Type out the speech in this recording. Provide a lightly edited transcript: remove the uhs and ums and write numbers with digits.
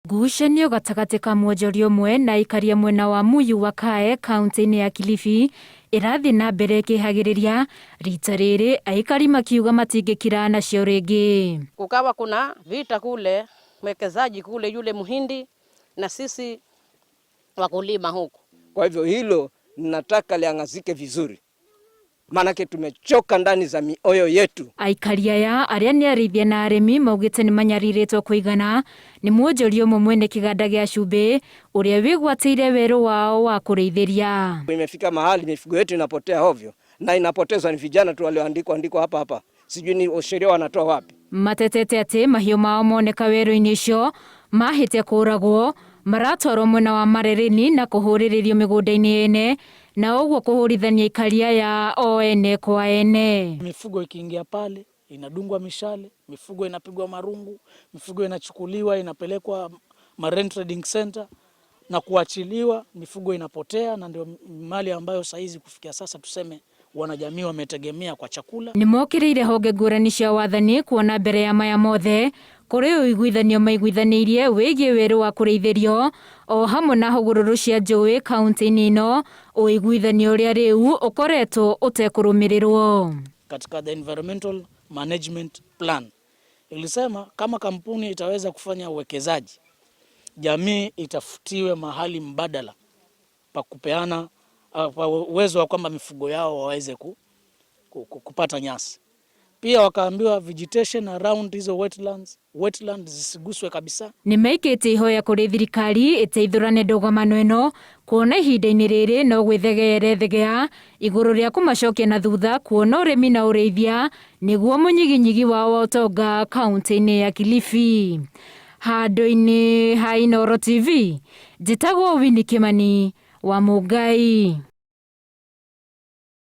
Ngucanio gatagatĩ ka mwonjoria ũmwe na aikari a mwena wa Muyu wa Kae kaunti-inĩ ya Kilifi ĩrathiĩ na mbere ĩkĩhagĩrĩria, rita rĩrĩ aikari makiuga matingĩkira nacio rĩngĩ. Kukawa kuna vita kule, mwekezaji kule yule Muhindi na sisi wakulima huku. Kwa hivyo hilo nataka liangazike vizuri, maanake tumechoka ndani za mioyo yetu. Aikari aya arĩa nĩ arĩithia na arĩmi maugĩte nĩ manyarirĩtwo kũigana nĩ mwonjoria ũmwe mwene kĩganda gĩa cumbĩ ũrĩa wĩgwatĩire werũ wao wa kũrĩithĩria. Imefika mahali mifugo yetu inapotea hovyo na inapotezwa ni vijana tu walioandikwa andikwa hapa hapa, sijui ni sheria wanatoa wapi. Matetete atĩ mahiũ mao moneka werũ-inĩ ũcio mahĩtia kũragwo maratwarwo mwena wa Marereni na kũhũrĩrĩrio mĩgũnda-inĩ yene na ũguo kũhũrithania aikari aya o ene kwa ene. Mifugo ikiingia pale inadungwa mishale, mifugo inapigwa marungu, mifugo inachukuliwa inapelekwa Marine Trading Center na kuachiliwa, mifugo inapotea, na ndio mali ambayo saizi kufikia sasa tuseme wanajamii wametegemea kwa chakula. Nĩ mokĩrĩire honge ngũrani cia wathani kuona mbere ya maya mothe kũrĩ ũiguithanio maiguithanĩirie wĩgiĩ werũ wa kũrĩithĩrio o hamwe na hũgũrũrũ cia njũĩ kaunti-inĩ ĩno, ũiguithanio ũrĩa rĩu ũkoretwo ũtekũrũmĩrĩrwo. Katika the environmental management plan ilisema kama kampuni itaweza kufanya uwekezaji, jamii itafutiwe mahali mbadala pa kupeana pa uwezo wa kwamba mifugo yao waweze kupata nyasi. Pia wakaambiwa vegetation around hizo wetlands zisiguswe kabisa. Nĩ maikĩtie ihoya kũrĩ thirikari ĩteithũrane ndũgamano ĩno kuona ihinda-inĩ rĩrĩ no gwĩthegea ĩrethegea igũrũ rĩa kũmacokia na thutha kuona ũrĩmi na ũrĩithia nĩguo mũnyiginyigi wao wa ũtonga kaunti-inĩ ya Kilifi. Handũ-inĩ ha Inooro TV, njĩtagwo Winnie Kimani wa Mũngai.